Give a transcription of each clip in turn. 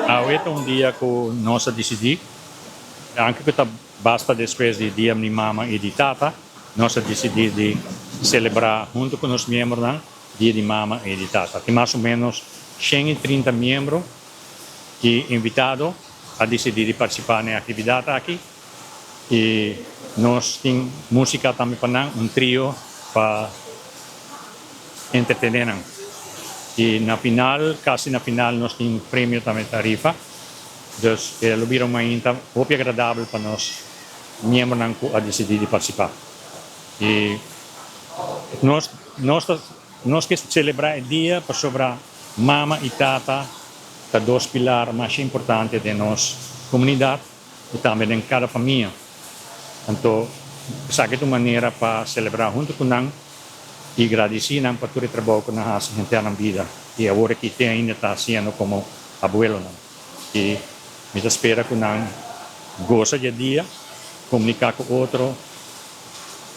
Awe ta un dia ku nos a disidí, anke ku ta basta despues di Dia di Mama i di Tata, nos a disidí di selebrá huntu ku nos miembronan Dia di Mama i di Tata. Tin mas o ménos 130 miembro i invitado a disidí di partisipá na e aktividat aki i nos tin músika tambe pa nan, un trio pa entretené nan. I na final, kasi na final nos tin premio tambe ta rifa. Dus e lo bira un mainta hopi agradabel pa nos miembronan ku a disidí di partisipá. I nos nos ta nos ke selebrá e dia pasobra mama i tata ta dos pilar masha importante den nos komunidat i tambe den kada famia. Anto esaki ta un manera pa selebrá huntu ku nan i gradisí nan pa tur e trabou ku nan hasi henter nan bida i awor aki te ainda ta hasiendo komo abuelonan. I mi ta spera ku nan gosa di e dia, komuniká ku otro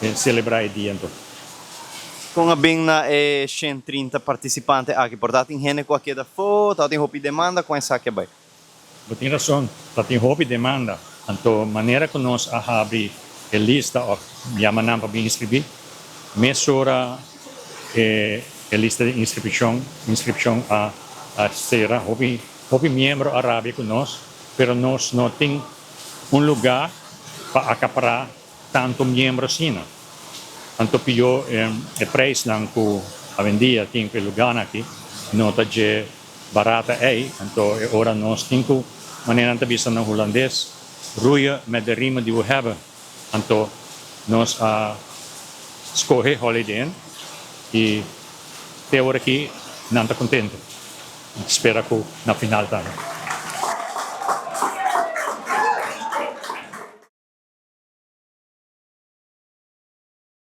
i selebrá e dia anto. Kon a bin na e 130 partisipante aki? Por ta tin hende ku a keda afó? Ta tin hopi demanda? Kon esaki a bai? Bo tin rason, ta tin hopi demanda. Anto manera ku nos a habri e lista òf yama nan pa bin inskribí, mesora e e lista di inskripshon inskripshon a a sera. Hopi hopi miembro a rabia ku nos, pero nos no tin un lugá pa akapará tantu miembro asina. Anto pió e preisnan ku awendia tin pa e lugánan aki no ta dje barata ei, anto e ora nos tin ku, manera nan ta bisa na hulandes, roeien met de riemen die we hebben. Anto nos a skohe Holiday Inn i te ora aki nan ta kontento. Mi ta spera ku na final tambe.